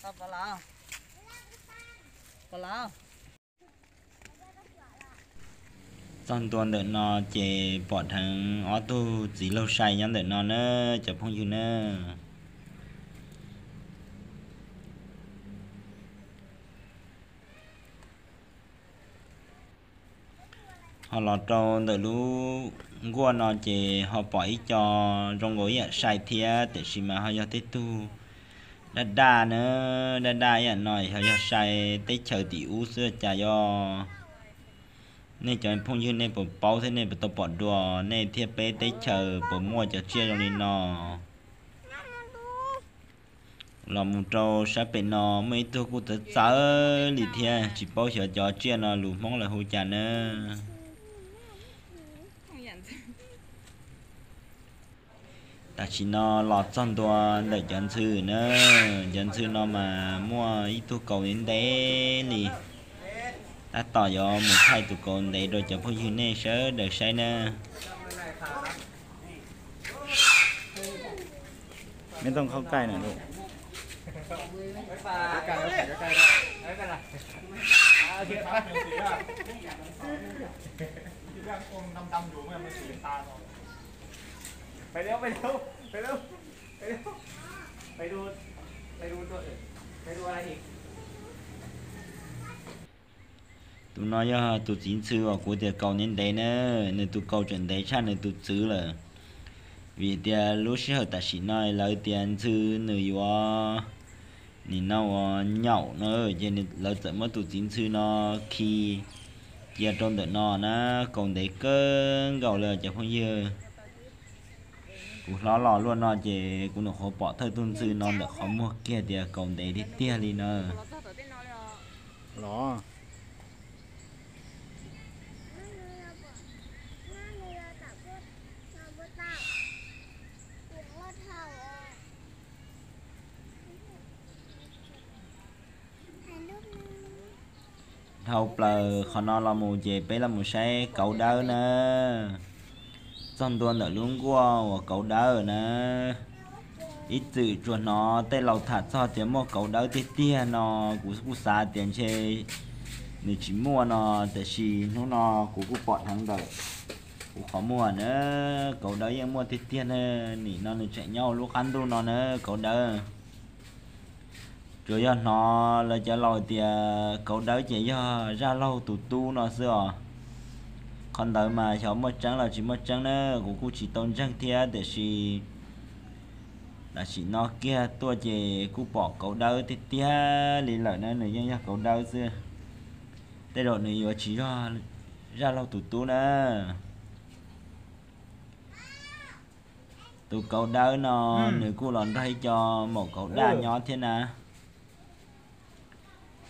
Txog ntua ntawm no ces pom dheev ob tug txiv laug sai nyob ntawm no na, cov phooj ywg na. Ho los rau ntawm lub nkuaj no ces ho pom ib co zoo nkaus ib yam sai thiab, tiam sis mas ho yog tej tug daj daj na, daj daj ib yam no ho yog sai teb chaws tim ub xwb cas yog. Nej cov phooj ywg nej puas paub thiab nej puas tau pom dua, nej thiab peb teb chaws puas muaj cov tsiaj zoo li no? Los mus rau sab pem no muaj ib tug kuj txawv txawv li thiab, tsis paub xyov cov tsiaj no lus Hmoob lawv hu cas na. Tam sim no los txog ntua ntawm cov ntxhw na, cov ntxhw no mas muaj ib tug kaus ntev ntev li, tab tom yuav mus thaij tus kaus ntev rau cov phooj ywg nej sawv daws saib na. Tus no yog tus txiv ntxhw uas kuv tias kaus ntev ntev na, nws tus kaus tseem ntev tshaj nws tus txwv lawm. Vim tias lub sij hawm tam sim no lawv tias ntxhw nws yuav nim no uas nyaum no, ces lawv txawm muab tus txiv ntxhw no khi cia rau ntawm no na, kaus ntev kawg nkaus li cov phooj ywg. Kuv hlob los luaj no ces kuv nyuam qhuav pom thawj tug ntxhw no ntawm qhov muag kiag tias kaus ntev tiag tiag li na. Los. Dhau plaws qhov no los mus ces peb los mus saib kauv dawb na. Txog ntua ntawm lub nkuaj uas kauv dawb na, ib txwm tsuas hnov tej laus tham txog tias muaj kauv dawb tiag tiag no, kuv kuj xav tias ntshe nws tsis muaj no, tiam sis hnub no kuv kuj pom dheev ntawm kuv qhov muag na, kauv dawb yeej muaj tiag tiag na. Nim no nws tseem nyob hauv lub qab ntuj no na, kauv dawb. Tsuas yog hnov lawv cov laus tias kauv dawb ces yog zaj laug tus tub no xwb os. Qhov ntawd mas xyov muaj tseeb los tsis muaj tseeb na, kuv kuj tsis tau ntseeg thiab, tiam sis tam sim no kiag tuaj ces kuj pom kauv dawb tiag tiag li lawm na, nws yeej yog kauv dawb xwb. Tej zaum nws yuav tsis yog zaj laug tus tub na. Tus kauv dawb no nws kuj los nrog ib co maum kauv daj nyob thiab na.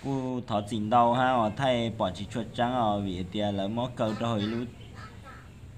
Kuj thov txim ntau hab uas thaij pom tsis tshua tseeb os, vim tias lawv muab kaw rau hauv ib lub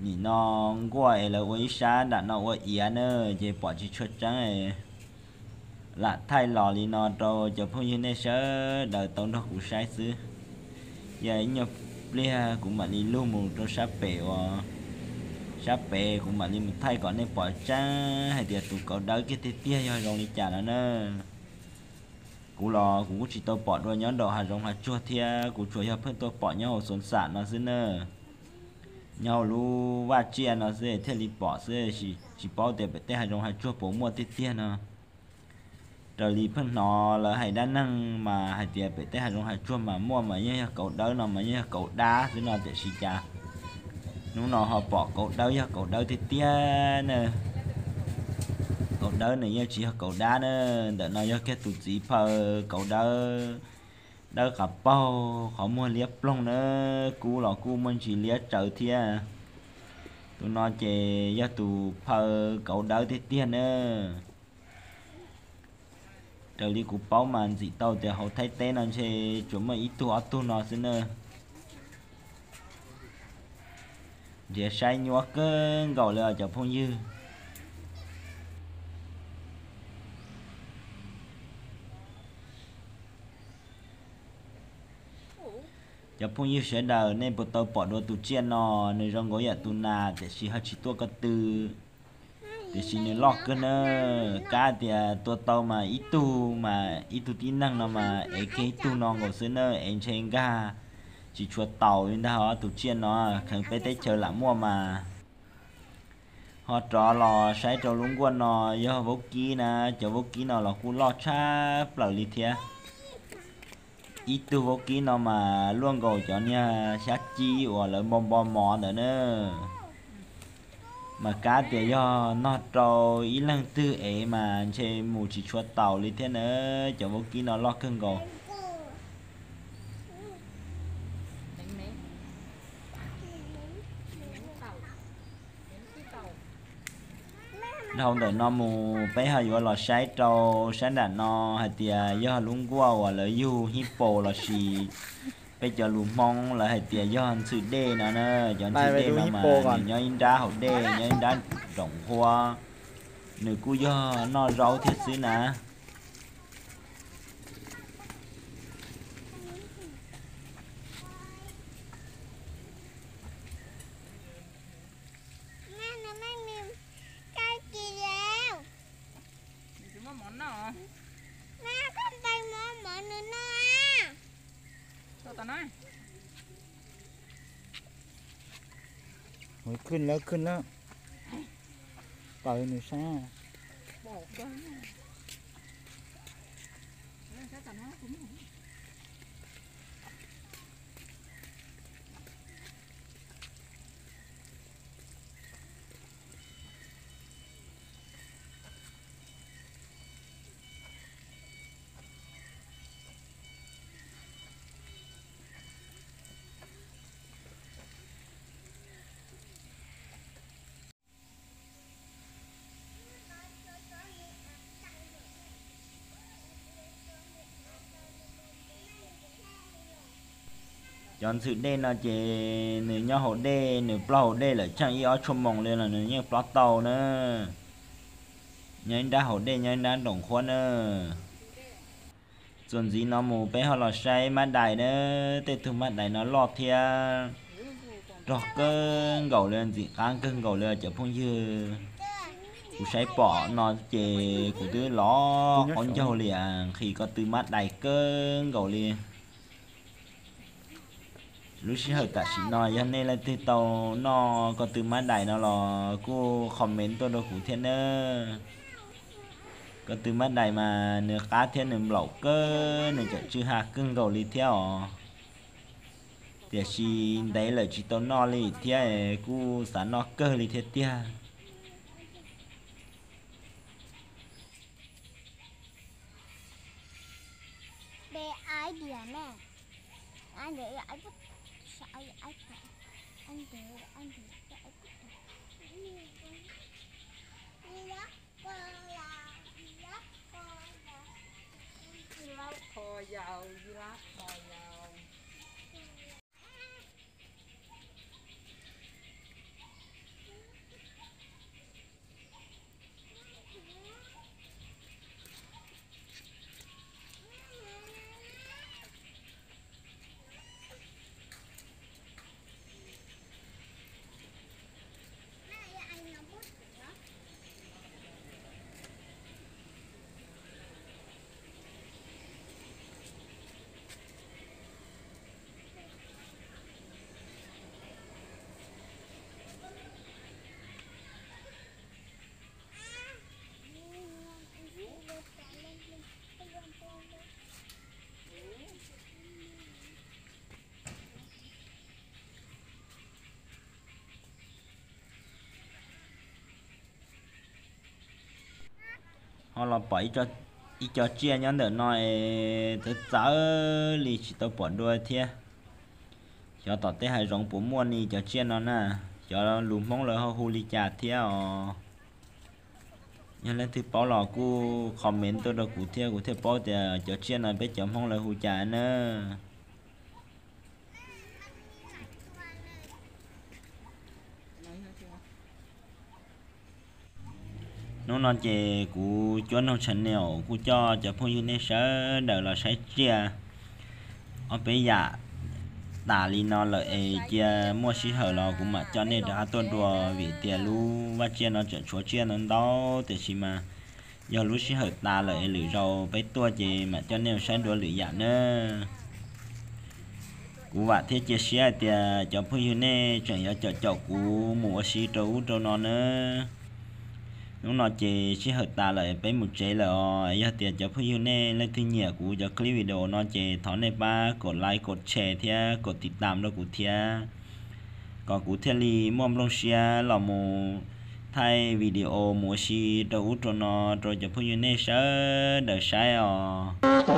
nim no nkuaj es lawv ua ib sab nram no ua iav na, ces pom tsis tshua tseeb. Lam thaij los li no rau cov phooj ywg nej sawv daws tau nrog kuv saib xwb. Yog ib nyuag pliag kuv mam li lug mus rau sab pem uas, sab pem kuv mam li mus thaij kom nej pom tseeb hais tias tus kauv dawb kiag tiag tiag yog zoo li cas no na. Kuv los kuv kuj tsis tau pom dua nyob nraum hav zoov hav tsuag thiab, kuv tsuas yog pheej tuaj pom nyob hauv xoov xam no xwb na. Nyob hauv lub vaj tsiaj no xwb thiaj li pom xwb, tsis paub tias pem tej hav zoov hav tsuag puas muaj tiag tiag no. Raws li pheej hnov lawv hais dab neeg mas hais tias pem tej hav zoov hav tsuag mas muaj mas yeej yog kauv dawb no mas yeej yog kauv dab xwb no, tiam sis cas hnub no ho pom kauv dawb yog kauv dawb tiag tiag na. Kauv dawb nws yeej tsis yog kauv dab na. Ntawm no yog kiag tus txiv phaw kauv dawb, dawb qav paug, qhov muag liab ploog na, kub los kuj muaj ntsis liab tsawv thiab. Tus no ces yog tus phaw kauv dawb tiag tiag na. Raws li kuv paub mas ntxim tau tias hauv Thaib teb no ntshe tsuas muaj ib tug ob tug no xwb na. Nrhiav saib nyuab kawg nkaus li os cov phooj ywg. Cov phooj ywg sawv daws, nej puas tau pom dua tus tsiaj no? Nws zoo nkaus yam tus nas tiam sis ho tsis tuaj ko tw. Tiam sis nws loj kawg na, kab tias tua tau mas ib tug mas ib tug tib neeg no mas ev kiag ib tug no nkaus xwb na, ev ntshe nkag tsis tshua taus li ntag os. Tus tsiaj no kheev peb teb chaws lam muaj mas. Ho rov los saib rau lub nkuaj no, yog vaub kib na, cov vaub kib no los kuj loj tshaj plaws li thiab. Ib tug vaub kib no mas luaj nkaus cov niag xyab ci uas lawv npo npo mov ntawd na. Mas kab tias yog nog rau ib leeg twg ev mas ntshe mus tsis tshua taus li thiab na, cov vaub kib no loj kawg nkaus. Dhau ntawm no mus peb ho yuav los saib rau sab nram no hais tias yog lub nkuaj uas lawv yug hib paus lossis peb cov lus Hmoob lawv hais tias yog ntxhw dej no na. Cov ntxhw dej no mas nws nyob ib nrab hauv dej, nyob ib nrab nroom qhuab, nws kuj yog noj zaub thiab xwb na. Khwj lawm, khwj lawm. Pab nws saib. Cov ntxhw dej no ces nws nyob hauv dej, nws plob hauv dej lawm tsheej ib ob tshuaj moos li los nws yeej plob tau na. Nyob ib nrab hauv dej, nyob ib nrab nroom qhuab na. Txuas ntxiv no mus peb ho los saib mab dais na. Tej tug mab dais no loj thiab rog kawg nkaus li, ntxim qab kawg nkaus li cov phooj ywg. Kuv saib pom no ces kuv twb los qaub ncaug li, nqhis ko tw mab dais kawg nkaus li. Lub sij hawm tam sim no yog nej leej twg tau noj ko tw mab dais no los kuj comment tuaj rau kuv thiab nawb. Ko tw mab dais mas nws qab thiab nws nplaum kawg, nws tseem tsw ha kawg nkaus li thiab os. Tiam sis ntev lawm tsis tau noj li thiab, kuj xav noj kawg li thiab tiag. Ho los pom ib co tsiaj nyob ntawm no es txawv txawv li tsis tau pom dua thiab. Xyov tom tej hav zoov puas muaj li cov tsiaj no na, xyov lus Hmoob lawv ho hu li cas thiab os. Yog leej twg paub los kuj comment tuaj rau kuv thiab, kuv thiaj paub tias cov tsiaj no peb cov Hmoob lawv hu cas na. Hnub no ces kuv Cuab Noog Channel kuj coj cov phooj ywg nej sawv daws los saib tsiaj ob peb yam tas li no lawm es cia muaj sij hawm los kuv mam coj nej rov qab tuaj dua, vim tias lub vaj tsiaj no tseem tshuav tsiaj ntau ntau, tiam sis mas yog lub sij hawm tas lawm es lwm zaus peb tuaj ces mam coj nej mus saib dua lwm yam nawb. Kuv vam thiab cia siab hais tias cov phooj ywg nej tseem yuav caum caum kuv mus ua si rau ub rau no nawb. Hnub no ces sij hawm tas lawm peb mus tsev lawm os. Yog tias cov phooj ywg nej leej twg nyiam kuv cov clip video no ces thov nej pab kom like, kom share thiab kom tiv tam rau kuv thiab, kom kuv thiaj li muaj nplooj siab los mus thaij video mus ua si rau ub rau no rau cov phooj ywg nej sawv daws saib os.